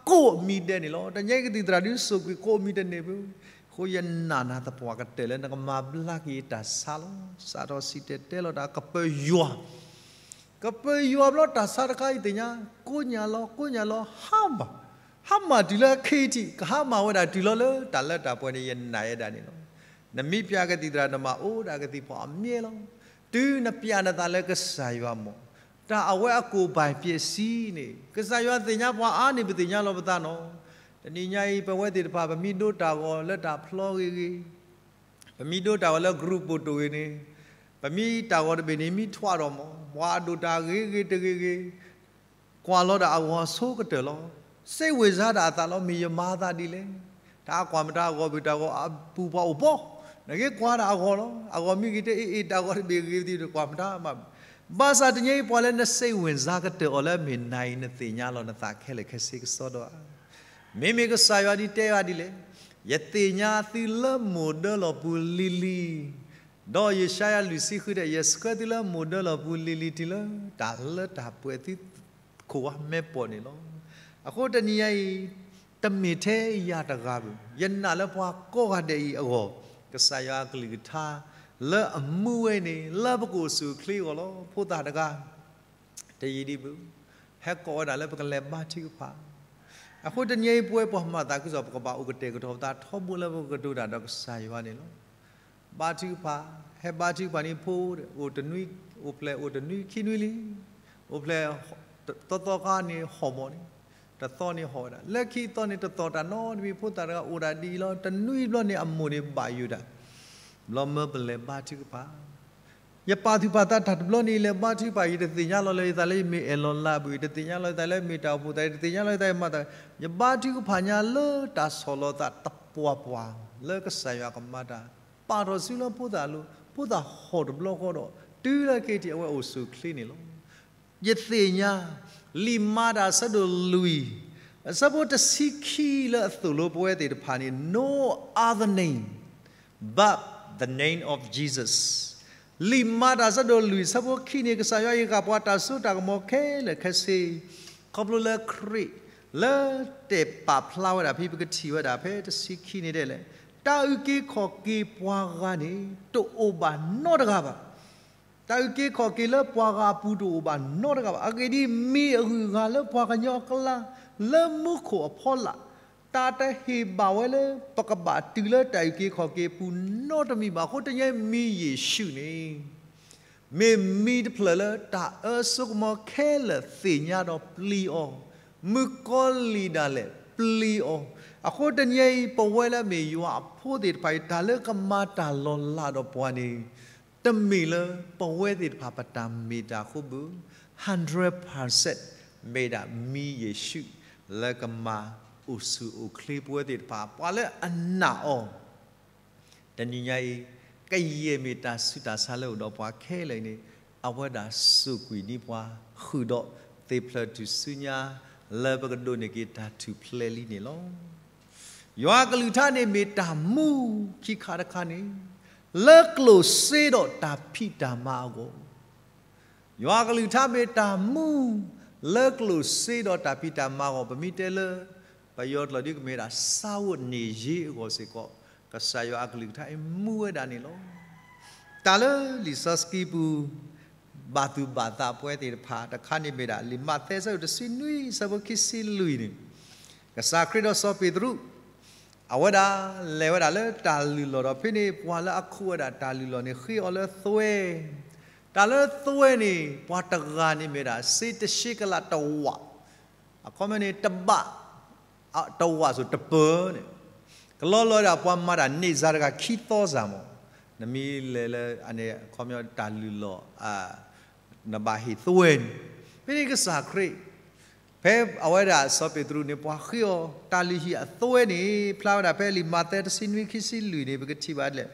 ကိးမံၤဒဲးန့ၣ်လီၤ. တနံၤညါအံၤကသံၣ်သရၣ်ဒုးစိာ်ကွံာ်ကိးမံၤတန့ၢ်ဘၣ်. အဃိယနာ်နၤသပှၢ်ကတၢၢ်လၢနကမၤဘျါက့ၤယတၢ်ဆါလီၤ. စးထီၣ်စံၣ်တဲၤတဲလီၤတၢ် ကပၢၤယွၤ ကပၢၤယွၤဘျီတၢ်ဆါတခါအံၤသ့ၣ်ညါ ကိးညါလီၤ ကိးညါလီၤ ဟါမၢ်, ဟါမၢ်တုၤလၢခဲအံၤထံး ကဟါမၢ်ဝဲဒၣ်တုၤလီၤလၢတၢ်လၢတၢ်ပှဲၤန့ၣ် ယနာ်ဝဲဒၣ်န့ၣ်လီၤ. နမ့ၢ်ပျၢ်ကသံၣ်သရၣ် နဘၣ်အိၣ်ဒၣ်ကသံၣ်ဖီၣ်အမြဲလီၤ. တုၤနပျၢ်နသးလၢကစၢ်ယွၤမး တၢ်အဝဲအကိၣ်ဘၣ်ပျဲးစံန့ၣ် ကစၢ်ယွၤသ့ၣ်ညါပှၤအါန့ၢ်ပသ့ၣ်ညါလီၤပသးနီၤ. တနံၤညါအံၤ ပဝဲသ့ၣ်တဖၣ် ပမ့ၢ်ဒိတၢ်ဂီၤလၢတၢ်ဖျီဂ့ၤဂ့ၤ, ပမ့ၢ်ဒိတၢ်ဂီၤလၢ group ပိာ်တိၢ်ဂ့ၤန့ၣ်, ပမ့ၢ်တၢ်ဂီၤတဘ့ၣ်န့ၣ် မ့ၢ်ထွးဒီးမး ပှၤအဒိၣ်တၢ်ဂ့ၤဂ့ၤတဂ့ၤဂ့ၤ ကွၢ်လီၤဒၣ်အဂီၤဆိကတၢၢ်လီၤ. စိတ်ဝင်စားဒၣ်အသးလီၤ မ့ၢ်ယမၤသးဒ်လဲၣ်. တၢ်ကွၢ်မတၤအဂီၢ်ဘၣ် တၢ်ဂီၤအပူၤပှၤအိၣ်ဘီ, နက့ကွၢ်ဒၣ်အဂီၢ်လီၤ. အဂီၢ်မ့ၢ်ဂ့ၤတအ့ၣ်အ့ၣ် တၢ်ဂီၤတဘ့ၣ်ဂ့ၤသ့ၣ် တကွၢ်မတၤမး. ဘၣ်ဆၣ်တနံၤအံၤ ပှၤလၢနစိတ်ဝင်စားကတၢၢ်အီၤလၢအမ့ၢ်နၤအံၤ နသ့ၣ်ညါလီၤနသးခဲလၢာ်ခဲဆ့ကစီဒီဧါ. မ့မ့ၢ်ကစၢ်ယွၤဒ်တဲဝဲဒ်လဲၣ်, ယသ့ၣ်ညါသုလၢမိၢ်ဒၢလီၢ်ပူၤလံၤလံၤ, ဒီးယၡါယၤလွံၢ်ဆံဃုတဲ ယဆှၢသုလၢမိၢ်ဒၢလီၢ်ပူၤလံၤလံၤ တုၤလၢတၢ်လၢတၢ်ပှဲၤသုခိၣ်ဝါမဲာ်ပီၣ်န့ၣ်လီၤ. အဃိတနံၤညါအံၤ တမ့ၢ်ထဲယၤတဂၤဘၣ်, ယနာ်လၢပှၤကိးဂၤဒဲးအံၤအဂီၢ်, ကစၢ်ယွၤအကလုၢ်ကထါ လၢအမူဝဲန့ၣ် လၢပကအိၣ်ဆူၣ်အိၣ်ချ့အဂီၢ်လီၤ. ဖိသၣ်တဂၤ တယံာ်ဒံးဘၣ်, ဟဲကိးဝဲဒၣ်လၢပကလဲၤဘါထုကဖၣ်. အဃိတနံၤအံၤ ပဝဲပှၤမၤသးခုကစီၣ် ပကဘၣ်အိၣ်ကတဲာ်ကတီၤပသးထီဘိလၢ ပကကတိၤတၢ်ဒီးကစၢ်ယွၤန့ၣ်လီၤ. ဘါထုကဖၣ်, ဟဲဘါထုကဖၣ်န့ၣ်ဖိ, အိၣ်တနွံ, အိၣ်ဖျဲၣ်အိၣ်တနွံခံနွံလံ, အိၣ်ဖျဲၣ် သီသီခါန့ၣ်ဟီၣ်မးန့ၣ်, တသီန့ၣ်ဟီၣ်ဝဲဒၣ်, လၢခံသီန့ၣ်တသီၣ်တၢ်နီတမံၤ ဖိသၣ်တဂၤအိၣ်ဒၣ်ဒ်အံၤလီၤ. တနွံဘျီန့ၣ်အမိၢ်န့ၣ်ဘၣ်ယိၣ်တၢ်, ဘျီမၢပလဲၤဘါထုကဖၣ် ယပာ်သူၣ်ပာ်သးတၢ်တဘျီန့ၣ် လဲၤဘါထုကဖၣ် ယတသ့ၣ်ညါလီၤလၢယသးလၢယမ့ၢ်အဲၣ်လီၤလးဘၣ်, ယတသ့ၣ်ညါလီၤယသးလၢမ့ၢ်တၢ်အိၣ်ဖှိၣ်သး, ယတသ့ၣ်ညါလီၤယသးယမၤသး, ယဘါထုကဖၣ်ညါလၢတၢ်ဆီၣ်လီၤသးတပှၢ်ပှၢ် လၢကစၢ်ယွၤကမၤတၢ်, ပာ်ထီၣ်စုလၢဖိသၣ်အလိၤ, ဖိသၣ်ဟီၣ်တဘျီဃီဒီး တုၤလၢခဲအံၤထံး အဝဲအိၣ်ဆူၣ်အိၣ်ချ့န့ၣ်လီၤ. ယသ့ၣ်ညါ လံာ်မၤတၢ်အဆၢဒိၣ်လွံၢ် အဆၢဖိတဆံခံလၢအသိၣ်လိပဝဲသ့ၣ်တဖၣ်န့ၣ် no other name but the name of Jesus. လံာ်မၤတၢ်အဆၢဒိၣ်လွံၢ် အဆၢဖိခံန့ၣ် ကစၢ်ယွၤအံၤဃာ်ပှၤတၢ်စိတၢ်ကမီၤခဲလၢာ်ခဲဆ့, ခီဖျိလၢခရံာ် လၢတဲာ်ပာ်ဖျါဝဲဒၣ်ဖဲ ပကထံၣ်ဝဲဒၣ်ဖဲတဆံခံန့ၣ်ဒဲးလဲၣ်, တၢ်အုၣ်က့ၤခီၣ်က့ၤပှၤဂၤန့ၣ် တအိၣ်ဘၣ်နီတဂၤဘၣ်. တၢ်အုၣ်က့ၤခီၣ်က့ၤလၢပှၤဂၤအပူၤတအိၣ်ဘၣ်နီတဂၤဘၣ်. အဂ့ၢ်ဒ်အံၤ, မ့ၢ်အဂုၤအဂၤလၢပှၤကညီအကျါ, လၢမူခိၣ်အဖီလာ်, တၢ်တဟ့ၣ်ဘၣ်ဝဲလၢ ပကဘၣ်တုၤလၢတၢ်အုၣ်က့ၤခီၣ်က့ၤအပူၤနီတမံၤဘၣ်. အဃိတနံၤအံၤ မံၤယ့ၣ်ၡူးန့ၣ် မ့ၢ်မံၤတဖျၢၣ်လၢတၢ်အၢစိကမီၤခဲလၢာ်သ့ၣ်ညါဒီးပျံၤအီၤ, မုၣ်ကီၤလံၢ်ဒၣ်လဲာ်ပျံၤအီၤ, အဃိတနံၤအံၤ ပဝဲလၢအမ့ၢ်ယွၤအဖိသ့ၣ်တဖၣ်အံၤ တၢ်လၢကမၤတၢ်လီၤလးဒီးပှၤန့ၣ် တမ့ၢ်လၢပဝဲသ့ၣ်တဖၣ်ပတၢ်မ့ၢ်တၢ်အဃိဘၣ်, hundred percent မ့ၢ်ဒၣ်မံၤယ့ၣ်ၡူး လၢကမၤအိၣ်ဆူၣ်အိၣ်ချ့ပဝဲသ့ၣ်တဖၣ် ပှၤလၢအနာ်အီၤ တနံၤညါအံၤ ကယဲၢ်မ့ၢ်တၢ်ဆူးတၢ်ဆါလၢအိၣ်ဒီးပှၤခဲလၢာ်န့ၣ် အဝဲဒၣ်စူးကွံာ်ဒံးပှၤ ဃုာ်ဒီးသ့ၣ်ဖျၢၣ်ထူၣ်စုညါ လၢပကဒိးန့ၢ်က့ၤတၢ်ထူၣ်ဖျဲးလံန့ၣ်လီၤ. ယွၤကလုၢ်ကထါန့ၣ်မ့ၢ်တၢ်မူခံခါတခါန့ၣ် လၢကျိၣ်စ့ဒီးတၢ်ဖံးတၢ်မၤအဂီၢ် ယွၤအကလုၢ်ကထါမ့ၢ်တၢ်မူ လၢကျိၣ်စ့ဒီးတၢ်ဖံးတၢ်မၤအဂီၢ် ပမ့ၢ်တဲလၢ ပယီၤကျိာ်ဒ်ကမ့ၢ်ဒၣ် စားဝတ်နေရေး အဂီၢ်စ့ၢ်ကီး ကစၢ်ယွၤအကလုၢ်ကထါအံၤမူဝဲဒၣ်န့ၣ်လီၤ. တၢ်လၢလံာ်စီဆှံပူၤ ဘၣ်သူၣ်ဘၣ်သးပဝဲသ့ၣ်တဖၣ် တခါန့ၣ်မ့ၢ်ဒၣ် လံာ်မးသဲ အဆၢဒိၣ်တဆံနွံ အဆၢဖိခံဆံလွံၢ်န့ၣ် ကစၢ်ခရံာ်ဒီးစီၤပ့းတရူး အဝဲဒၣ်လဲၤဝဲဒၣ်လၢတၢ်လုၢ်လီၢ်ဒီးဖဲန့ၣ် ပှၤလၢအခိးဝဲဒၣ်တၢ်လုၢ်လီၢ်န့ၣ် ဃ့အီၤလၢသွဲ, တၢ်လၢသွဲန့ၣ် ပှၤတဂၤန့ၣ်မ့ၢ်ဒၣ် စ့တရှဲကလးတဝး, အခီပညီန့ၣ် တဘး, တဝးစိၤတပၢၤန့ၣ်, ကလီလီၤဒၣ်ပှၤမၤတၢ်န့ၢ်စၤတဂၤခံသီစၢ်မး, နမ့ၢ်လဲၤလၢအန့ၣ် အခီပညီတၢ်လုၢ်လီၢ် နဘၣ်ဟ့ၣ်သွဲန့ၣ်, ဖဲန့ၣ်ကစၢ်ခရံာ် ဖဲအဝဲဒၣ်စီၤပ့းတရူးန့ၣ် ပှၤဃ့အီၤတၢ်လုၢ်ဟံၣ်အသွဲန့ၣ် ဖျါဝဲဒၣ်ဖဲလံာ်မးသဲတဆံနွံခံဆံလွံၢ်န့ၣ် ပကထံၣ်ဘၣ်ဒ်လဲၣ်.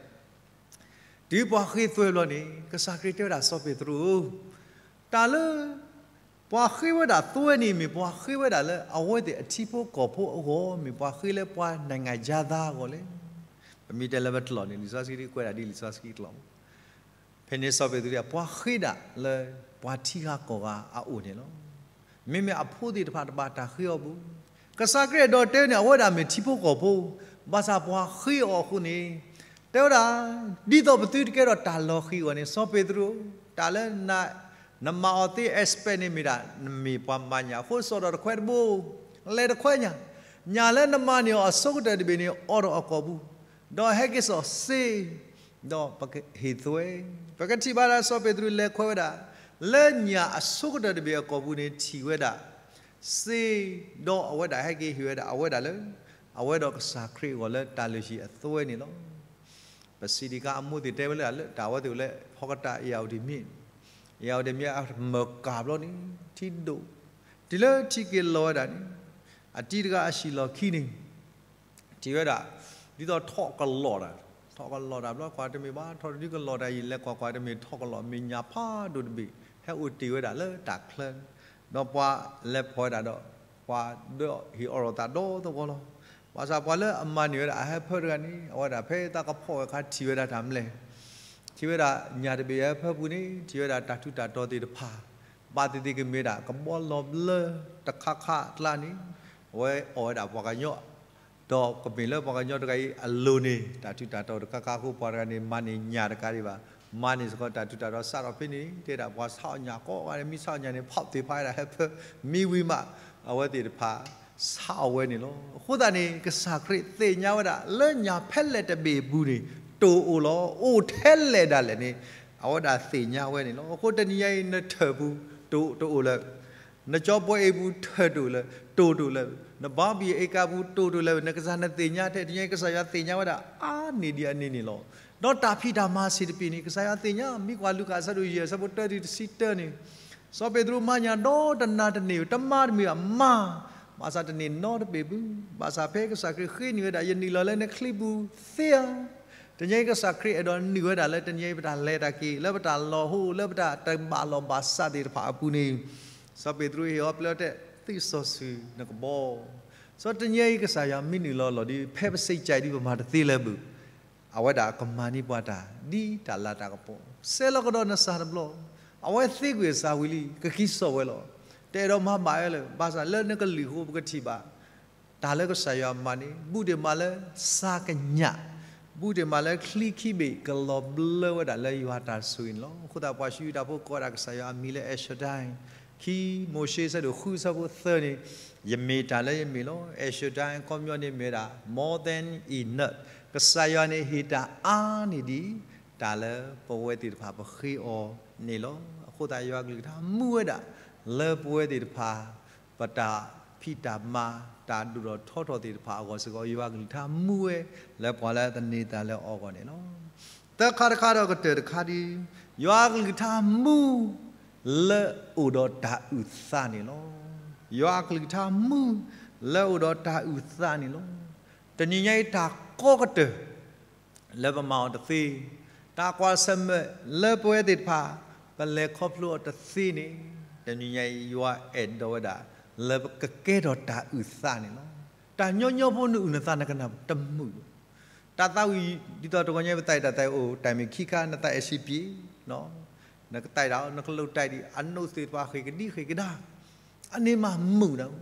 တုၤပှၤဃ့သွဲဘျီန့ၣ် ကစၢ်ခရံာ်တဲဝဲဒၣ်စီၤပ့းတရူးဧၢ, တၢ်လၢ ပှၤဃ့ဝဲဒၣ်သွဲန့ၣ် မ့ၢ်ပှၤဃ့ဝဲဒၣ်လၢအဝဲသ့ၣ်အထံဖိကီၢ်ဖိအဂီၢ်, မ့ၢ်ပှၤဃ့လၢပှၤ နိုင်ငံခြားသား အဂီၢ်လဲၣ်. ပမ့ၢ်တဲလၢပတလီၢ်န့ၣ် လံာ်စီဆှံကွဲးဒၣ်ဒ်လံာ်စီဆှံတလီၢ် ဖဲန့ၣ်စီၤပ့းတရူး ပှၤဃ့ဒၣ်လၢပှၤထံဂၤကီၢ်ဂၤအအိၣ်န့ၣ်လီၤ. မ့မ့ၢ်အဖိသ့ၣ်တဖၣ်တဘၣ်တၢ်ဃ့အီၤဘၣ်. ကစၢ်ခရံာ်အဲၣ်ဒိးတဲန့ၣ် အဝဲဒၣ်မ့ၢ်ထံဖိကီၢ်ဖိ, ဘၣ်ဆၣ်ပှၤဃ့အီၤအဃိန့ၣ်, တဲဝဲဒၣ်, ဒ်သိးပသုတကဲထီၣ်တၢ်လီၤဃံၤအဂီၢ်န့ၣ် စီၤပ့းတရူး, တၢ်လၢ နမၤအီၤသ့ expect န့ၣ်မ့ၢ်ဒၣ် နမ့ၢ်ပှၤမၤညၣ်အဃိ စိာ်ထီၣ်တခွဲတဘိ, လဲၤတခွဲညၣ်, ညၣ်လၢနမၤန့ၢ်အီၤအဆိကတၢၢ်တဘ့ၣ်န့ၣ် အိးထီၣ်အကိာ်ပူၤ, ဒီးဟဲက့ၤစိာ်စ့ ဒီးပကဟ့ၣ်သွဲ, ပကထံၣ်ဘၣ်ဒၣ်စီၤပ့းတရူးလဲၤခွဲဝဲဒၣ်, လၢညၣ်အဆိကတၢၢ်တဘ့ၣ်အကိာ်ပူၤန့ၣ်ထံၣ်ဝဲဒၣ်, စ့, ဒီးအဝဲဒၣ်ဟဲက့ၤဟ့ၣ်ဝဲဒၣ်အဝဲဒၣ်လၢ, အဝဲဒီးကစၢ်ခရံာ်အဂီၢ်လၢတၢ်လုၢ်ဟံၣ်အသွဲန့ၣ်လီၤ. ပစံးဒံးခါအမိၢ်သ့ၣ်တဲဝဲလၢ တၢ်အဝဲသ့ၣ်အိၣ်လၢဖီကတၢ်အ့ၣ်ယၣ်အိၣ်တ့ၢ်မ့ၢ်, အ့ၣ်ယၣ်အိၣ်တ့ၢ်မ့ၢ်အမၢၢ်ကၢ်ဘျီန့ၣ်, ထံဒိၣ်, တုၤလၢထံက့ၤလီၤဝဲဒၣ်န့ၣ်, အတံၤတဂၤအဟံၣ်လီၢ်ခံန့ၣ် ထံၣ်ဝဲဒၣ်, ဒ်သိးထီၣ်ကလီၢ်တၢ်, ထီၣ်ကလီၢ်တၢ်ဘျီ ကွၢ်တမ့ၢ်ဘၣ် ထီၣ်တဒုကလီၢ်တၢ်အံၤ လဲၤကွၢ်ကွၢ်တမ့ၢ်ထီၣ်ကလီၢ် မ့ၢ်ညၣ်ဖးဒိၣ်တဘ့ၣ် ဟဲအိၣ်တ့ၢ်ဝဲဒၣ်လၢတၢ်ချၢ, ဒီးပှၤလဲၤဖီၣ်ဝဲဒၣ်ဒီး, ပှၤဒီးဟ့ၣ်အီၣ်ဒီးသးဒီသဝီလီၤ. ဘၣ်ဆၣ်ပှၤလၢအမၤန့ၢ်ဝဲဒၣ်အဟၢဖၢတဂၤန့ၣ် အဝဲဒၣ်ဖဲသးကဖီၣ်ဝဲအခါထံၣ်ဝဲဒၣ်တၢ်မလဲၣ် ထံၣ်ဝဲဒၣ်ညၣ်တဘ့ၣ်အဟၢဖၢပူၤန့ၣ် ထံၣ်ဝဲဒၣ်တၢ်ထူးတၢ်တီၤသ့ၣ်တဖၣ်, ဘၣ်သ့ၣ်သ့ၣ်ကမ့ၢ်ဒၣ်ကဘီလီၤဘျၢတခါခါအကျါန့ၣ်, အဝဲအီၣ်ဝဲဒၣ်ပှၤကညီ, ဒီးကမ့ၢ်လၢပှၤကညီတဂၤအံၤအလိၤန့ၣ် တၢ်ထူးတၢ်တီၤတခါခါအဃိ ပှၤတဂၤန့ၣ် မၤန့ၢ်ညၣ်တကးဒံးဘၣ်, မၤန့ၢ်စ့ၢ်ကီးတၢ်ထူးတၢ်တီၤစးထီၣ်ဖဲန့ၣ် တဲဒၣ်ပှၤဆါအီၣ်ညၣ်ကိးဂၤန့ၣ် မ့ၢ်ဆါအီၣ်ညၣ်န့ၣ် ဖီၣ်သ့ၣ်ဖးဝဲဒၣ်ဟၢဖၢ, မ့ၢ်ဝံၤမး အဝဲသ့ၣ်တဖၣ် ဆါအီၣ်ဝဲန့ၣ်လီၤ. အဃိသတးန့ၣ် ကစၢ်ခရံာ်သ့ၣ်ညါဝဲဒၣ် လၢညၣ်ဖဲလဲၣ်တဘ့ၣ်အပူၤန့ၣ် တိၢ်အိၣ်လီၤ, အိၣ်ထဲလဲၣ်ဒၣ်လဲာ်န့ၣ် အဝဲဒၣ်သ့ၣ်ညါဝဲန့ၣ်လီၤ. အဃိတနံၤညါအံၤ နထၢၣ်ပူၤ တိၢ်တအိၣ်လၢၤ, နကၠီပှဲၤအ့ၣ်ပူၤထၢၣ်တအိၣ်လၢၤ, တိၢ်တအိၣ်လၢၤ, နဘါဘံၣ်အ့ကၤပူၤတိၢ်တအိၣ်လၢၤ, နကစၢ်နသ့ၣ်ညါထဲ တနံၤညါအံၤ ကစၢ်ယွၤသ့ၣ်ညါဝဲဒၣ်အါန့ၢ်ဒံးအန့ၣ်န့ၣ်လီၤ. ဒီးတၢ်ဖံးတၢ်မၤစ့ၢ်တပ့ၢ်န့ၣ် ကစၢ်ယွၤသ့ၣ်ညါ, မ့ၢ်ကွၢ်လူၤကၣ်အဆၢဒိၣ်ယဲၢ် အဆၢဖိတၢတုၤတဆံတၢန့ၣ် စီၤပ့းတရူးမၤညၣ်ဒီတနၤတန့ၢ် တမၤတမုာ်အမၤ, ဘၣ်ဆၣ်တန့ၢ်နီတဘ့ၣ်ဘၣ်. ဘၣ်ဆၣ်ဖဲကစၢ်ခရံာ်ဃ့န့ၢ်ဝဲဒၣ် ယနုာ်လီၤလၢနချံပူၤသ့ဧါ. တနံၤအံၤကစၢ်ခရံာ်အဲၣ်ဒိးနုာ်ဝဲဒၣ်လၢတနံၤအံၤ ပတၢ်လဲၤတၢ်က့ၤ လၢပတၢ်လီၤဟိ လၢပတၢ်တဘၣ်လီၢ်ဘၣ်စးသ့ၣ်တဖၣ်အပူၤန့ၣ်, စီၤပ့းတရူးဟ့ၣ်အီၤပျဲတဲ သုးစီၤဆူၣ်နကဘီ. စီၤတနံၤအံၤကစၢ်ယွၤမ့ၢ်နုာ်လီၤလီၤဒီး ဖဲပစံးကၠဲးဒ်ပမၤတသ့လၢၤဘၣ် အဝဲဒၣ်ကမၤန့ၢ်ပှၤတၢ် ဒ်တၢ်လၤတၢ်ကပီၤ, ဆဲးလီၤကဒီးနစၢ်တဘျီ, အဝဲသ့ကွံာ်အစၢ်ဝံၤလံ ကကံစီၣ်ဝဲလီၤ. တအဲၣ်ဒိးမၤဘၣ်ဝဲလၢၤ, ဘၣ်ဆၣ်လၢနကလုၢ်အဃိ ပကထံၣ်ဘၣ် တၢ်လၢကစၢ်ယွၤမၤန့ၣ် ဘူးဒံးမးလၢစၢ်ကညး, ဘူးဒံးမးလၢချံခံဘ့ၣ်ကလီၤဘျၢဝဲဒၣ်လၢယွၤတၢ်ဆိၣ်ဂ့ၤန့ၣ်လီၤ. အဃိသတးပှၤၡူတၢ်ဖိကိးဝဲဒၣ်ကစၢ်ယွၤအမံၤလၢ El Shaddai, ခံမိၤၡ့ဆၢဒိၣ်ဃုဆၢဖိသၢန့ၣ်, ယမ့ၢ်တၢ်လၢယမ့ၢ်လီၤ. El Shaddai အခီပညီန့ၣ်မ့ၢ်ဝဲဒၣ် more than enough, ကစၢ်ယွၤန့ၣ်ဟ့ၣ်တၢ်အါန့ၢ်ဒံး တၢ်လၢပဝဲသ့ၣ်တဖၣ်ပဃ့အီၤန့ၣ်လီၤ. အဃိသတးယွၤကလုၢ်ကထါမူဝဲဒၣ် လၢပဝဲသ့ၣ်တဖၣ် ပတၢ်ဖ တၢ်ဖံးတၢ်မၤ တၢ်ဒိၣ်ထီၣ်ထီထီၣ်သ့ၣ်တဖၣ်အဂီၢ်စ့ၢ်ကီး ယွၤအကလုၢ်ကထါမူဝဲ လၢပှၤလၢသန့ၤသးလၢအီၤအဂီၢ်န့ၣ်လီၤ. သၢခါတခါဒီးကတၢၢ်တခါဒီး ယွၤအကလုၢ်ကထါမူ လၢအအိၣ်ဒီးတၢ်အုၣ်သးန့ၣ်လီၤ. ယွၤအကလုၢ်ကထါမူ လၢအအိၣ်ဒီးတၢ်အုၣ်သးန့ၣ်လီၤ. တနံၤညါအံၤတၢ်ကီကတၢၢ် လၢပမၤအီၤတသ့, တၢ်ကွၢ်ဆၢၣ်မဲာ်လၢပဝဲသ့ၣ်တဖၣ် ပလဲၤခီဖျိအီၤတသ့န့ၣ်, တနံၤညါအံၤယွၤအဲၣ်ဒိးဝဲဒၣ် လၢပကကဲထီၣ်တၢ်အုၣ်သးန့ၣ်လီၤ. တၢ်ညီညီဖိနအုၣ်နသးနကနၣ်တမုာ်ဘၣ်. တၢ်သးဝံၣ်ဒ်သိးတဂီၤညါပသးအံၤ တၢ်သးအံၤအိၣ်တၢ်မ့ၢ်ခံခါ နသးအဲၣ်စံပံး, နကတဲဒၣ် နကလိၣ်တဲဒံး အနိၣ်သ့ၣ်တဖၣ်ဃ့ၢ်ကဒံဃ့ၢ်ကဒါ အန့ၣ်မးမုာ်နၤ.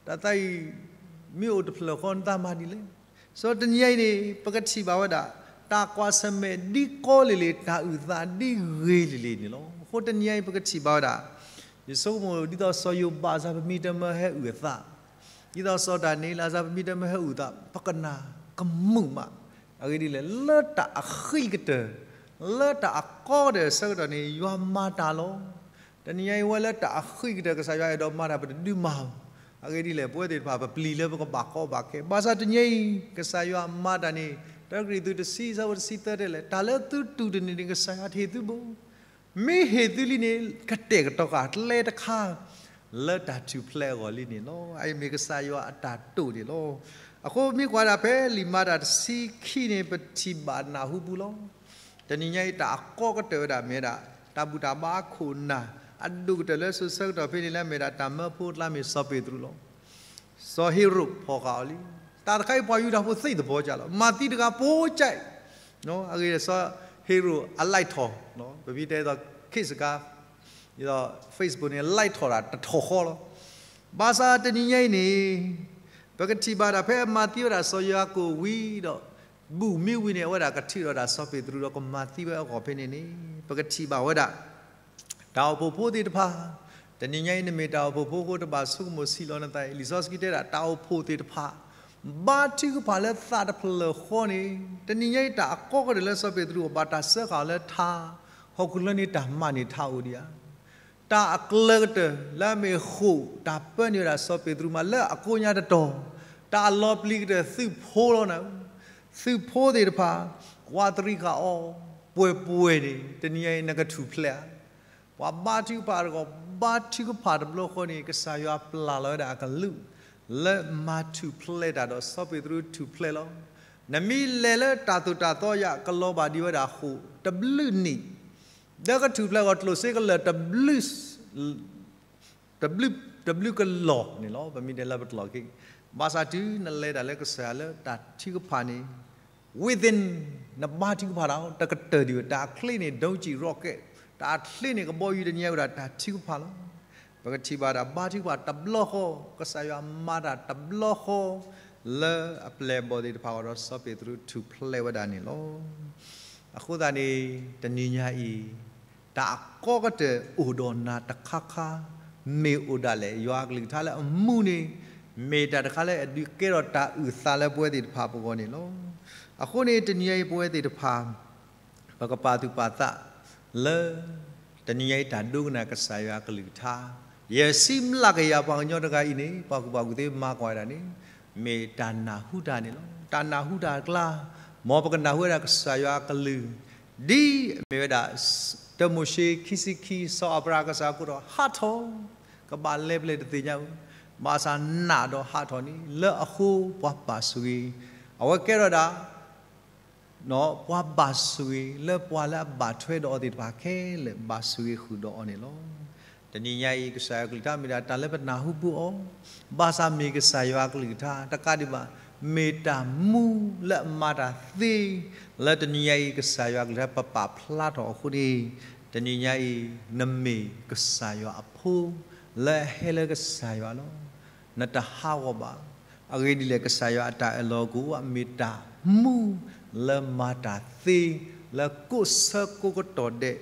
တၢ်သးအံၤ မ့ၢ်အိၣ်တဖျၢၣ်ဃီနသးမၤဒ်လဲၣ်. စီၤတနံၤညါအံၤန့ၣ် ပကထံၣ်ဘၣ်ဝဲဒၣ် တၢ်ကွၢ်ဆၢၣ်မဲာ်ဒ်ကီလံၤလံၤ တၢ်အုၣ်သးဒ်ဂ့ၤလံၤလံၤန့ၣ်လီၤ. အဃိတနံၤညါအံၤ ပကထံၣ်ဘၣ်ဝဲဒၣ် ယဆိကမိၣ်ဒ်သိးစီၤယိၤဘး စၢ်ပမံၤတမၢဟဲအုၣ်အသး, ဒ်သိးစီၤဒၤနံးယ့လး စၢ်ပမံၤတမၢဟဲအုၣ်အသး ပကနၣ်ကမုာ်မး. အဂ့ၢ်ဒ်လဲၣ် လၢတၢ်အဃံကတၢၢ် လၢတၢ်အကီကတၢၢ်အဆၢကတီၢ်န့ၣ် ယွၤမၤတၢ်လီၤ. တနံၤညါအံၤ ဝဲလၢတၢ်အဃံကတၢၢ် ကစၢ်ယွၤအဲၣ်ဒိးမၤတၢ် ပတဒုးမၤဘၣ်. အဂ့ၢ်ဒ်လဲၣ် ပဝဲသ့ၣ်တဖၣ် ပပျံၤလၢပကဘၣ်ကီဘၣ်ခဲ, ဘၣ်ဆၣ်တနံၤညါအံၤ ကစၢ်ယွၤမၤတၢ်န့ၣ် တၢကရံၣ်သူးတဆံ ဆၢဖိတဆံသၢတဲလဲၣ်, တၢ်လၢသုတူၢ်တန့ၢ်န့ၣ် ကစၢ်ယွၤတဟ့ၣ်သုဘၣ်. မ့ၢ်ဟ့ၣ်သုလံန့ၣ် ကတဲာ်ကတီၤဃာ်ကျဲတခါ လၢတၢ်ထူၣ်ဖျဲးအဂီၢ်လံန့ၣ်လီၤ. အအံၤမ့ၢ်ကစၢ်ယွၤအတၢ်တိာ်န့ၣ်လီၤ. အဃိမ့ၢ်ကွၢ်ဒၣ်ဖဲလံာ်မၤတၢ်တဆံခံန့ၣ် ပထံၣ်ဘၣ်နၢ်ဟူပူၤလီၤ. တနံၤညါအံၤတၢ်အကီကတၢၢ်ဝဲဒၣ်မ့ၢ်ဝဲဒၣ် တၢ်ဘူၣ်တၢ်ဘါအခိၣ်နၢ် အဒိၣ်ကတၢၢ်လၢစိၤဆၢကတီၢ်ဖဲန့ၣ်လၢအမ့ၢ်ဒၣ်တၢ်မၢဖိအကျါမ့ၢ်စီၤပ့းတရူးလီၤ. စီၤဟ့ရိာ်ဖီၣ်ဃာ်အီၤလံ. တၢ်တခါအံၤပှၤယူဒၤဖိသံသပီၤကၢ်လီၤ. မၤသံတဂၤဖိကၠဲး အဂ့ၢ်စီၤဟ့ရိာ်အ light ထီၣ်, ပမ့ၢ်တဲဒ်သိး ခေတ်စကား ဒ်သိး Facebook န့ၣ် light ထီၣ်ဒၣ်တထီၣ်ဃီလီၤ. ဘၣ်ဆၣ်တနံၤညါအံၤန့ၣ် ပကထံၣ်ဘၣ်ဒၣ်ဖဲအမၤသံဝဲဒၣ်စီၤယၤကိာ်ဝံၤဒီး ဘူၣ်မံဝံၤန့ၣ် အဝဲဒၣ်ကထံၣ်ဒီးဒၣ်စီၤပ့းတရူးဒီးကမၤသံဝဲအဂီၢ်ဖဲန့ၣ်န့ၣ် ပကထံၣ်ဘၣ်ဝဲဒၣ် တၢ်အိၣ်ဖှိၣ်ဖိသ့ၣ်တဖၣ်, တနံၤညါအံၤနမ့ၢ်တၢ်အိၣ်ဖှိၣ်ဖိအဃိ တဘၣ်ဆိကမိၣ်ဆံးလီၤနသးအံၤ, လံာ်စီဆှံတဲဒၣ် တၢ်အိၣ်ဖှိၣ်သ့ၣ်တဖၣ် ဘါထုကဖၣ်လၢသးတဖျၢၣ်ဃီန့ၣ်, တနံၤညါအံၤတၢ်အကီကတၢၢ်လၢစီၤပ့းတရူးအဘၣ်တၢ်စၢဃာ်အီၤလၢထါ, ဟီၣ်ခိၣ်ချၢန့ၣ်တၢ်မၤန့ၢ်ထါအိၣ်ဒံးဧါ. တၢ်အကျၢၤကတၢၢ်လၢအမ့ၢ်ဃိာ် တၢ်ပၢနုာ်ဝဲဒၣ်စီၤပ့းတရူးမးလၢအကိးညါတတီၤ, တၢ်အလီၤပျံၤကတၢၢ်သုးဖိလီၤနၤ, သုးဖိသ့ၣ်တဖၣ် ကွၢ်တရံးဃာ်အီၤ ပှဲၤပှဲၤန့ၣ် တနံၤညါအံၤနကထူၣ်ဖျဲးဧါ. ပှၤဘါထုကဖၣ်တဂၤ ဘါထုကဖၣ်တဘျီဃီန့ၣ် ကစၢ်ယွၤပျၢ်လီၤဝဲဒၣ်အကလုၢ် လၢမၤထူၣ်ဖျဲးတၢ်ဒီးစီၤပ့းတရူးထူၣ်ဖျဲးလီၤ. နမ့ၢ်လဲၤလၢတၢ်သိၣ်တၢ်သီယၤ ကလီၤဘၣ်ဒံးဝဲဒၣ်ဃိာ်တဘျုးနံၣ်, ဒီးကထူၣ်ဖျဲးအဂီၢ်ကျိၣ်စ့ကလၢာ်တဘျုး တဘျုး တဘျုးကလီၢ်န့ၣ်လီၤ. ပမ့ၢ်တဲလၢပကျိာ်ခံ, ဘၣ်ဆၣ်တုၤနလဲၤတၢ်လၢကစၢ်ယွၤလၢတၢ်ထုကဖၣ်န့ၣ် within နဘါထုကဖၣ်တၢ် တကတၢၢ်ဒံးဝဲ တၢ်အချ့န့ၣ် ဒိကံၣ်ရီကဲး, တၢ်အချ့န့ၣ် ကဘီယူၤတနံၤညါဝဲဒၣ်တၢ်ထုကဖၣ်လီၤ. ပကထံၣ်ဘၣ်ဒၣ်ဘါထုကဖၣ်တဘျီဃီ, ကစၢ်ယွၤမၤတၢ်တဘျီဃီ လၢအပျဲၢ်အဘီၣ်သ့ၣ်တဖၣ်အဂီၢ်ဒီး စီၤပ့းတရူးထူၣ်ဖျဲးဝဲဒၣ်န့ၣ်လီၤ. အဃိသတးန့ၣ် တနံၤညါအံၤ တၢ်အကီကတၢၢ်အိၣ်ဒီးနၤတခါခါ မ့ၢ်အိၣ်ဒၣ်လဲာ် ယွၤအကလုၢ်ကထါလၢအမူန့ၣ် မ့ၢ်တၢ်တခါလၢအဒုးကဲထီၣ်တၢ်အုၣ်သးလၢပဝဲသ့ၣ်တဖၣ်ပဂီၢ်န့ၣ်လီၤ. အဃိန့ၣ် တနံၤညါအံၤပဝဲသ့ၣ်တဖၣ် ပကပာ်သူၣ်ပာ်သးလၢ တနံၤညါအံၤတၢ်ဒိကနၣ်ကစၢ်ယွၤအကလုၢ်ကထါ ယဲၢ်ဆံမျးကယၤပှၤကညီတဂၤအံၤန့ၣ် ပှၤကူၣ်ဘၣ်ကူၣ်သ့မၤကွၢ်ဝဲဒၣ်န့ၣ် မ့ၢ်တၢ်နၢ်ဟူတၢ်န့ၣ်လီၤ. တၢ်နၢ်ဟူတၢ်အကျါ မ်ပကနၢ်ဟူဝဲဒၣ်ကစၢ်ယွၤအကလုၢ် ဒ်အမ့ၢ်ဝဲဒၣ် တၢမိၤၡ့ခံဆံခံ စီၤအၤဘြၤဟၣ်ကစၢ်အကိးထီၣ် ဟးထီၣ်, ကဘၣ်လဲၤဖဲလဲၣ်တသ့ၣ်ညါဘၣ်, ဘၣ်ဆၣ်နာ်ဒီးဟးထီၣ်န့ၣ် လၢအဃိပှၤဘၣ်ဆိၣ်ဂ့ၤ, အဝဲကဲထီၣ်ဒၣ် ပှၤဘၣ်ဆိၣ်ဂ့ၤ လၢပှၤလၢအဘၣ်ထွဲဒီးအီၤသ့ၣ်တဖၣ်ခဲလၢာ် ဘၣ်ဆိၣ်ဂ့ၤဃုာ်ဒီးအီၤန့ၣ်လီၤ. တနံၤညါအံၤ ကစၢ်ယွၤကလုၢ်ကထါမ့ၢ်ဒၣ်တၢ်လၢပနၢ်ဟူပူၤအီၤ, ဘၣ်ဆၣ်မ့ၢ်ကစၢ်ယွၤကလုၢ်ကထါ တကးဒံးဘၣ် မ့ၢ်တၢ်မူလၢအမၤတၢ်သ့ လၢတနံၤညါအံၤ ကစၢ်ယွၤကလုၢ်ကထါပပာ်ဖျါထီၣ်အဃိန့ၣ်, တနံၤညါအံၤ နမ့ၢ်ကစၢ်ယွၤအဖိ လၢအဟဲလၢကစၢ်ယွၤလီၤ. နတဟးဂီၤဘၣ်. အဂ့ၢ်ဒ်လဲၣ် ကစၢ်ယွၤအတၢ်အၢၣ်လီၤကအိၣ် မ့ၢ်တၢ်မူလၢမၤတၢ်သ့ လၢကိးဆၢကိးကတီၢ်ဒဲး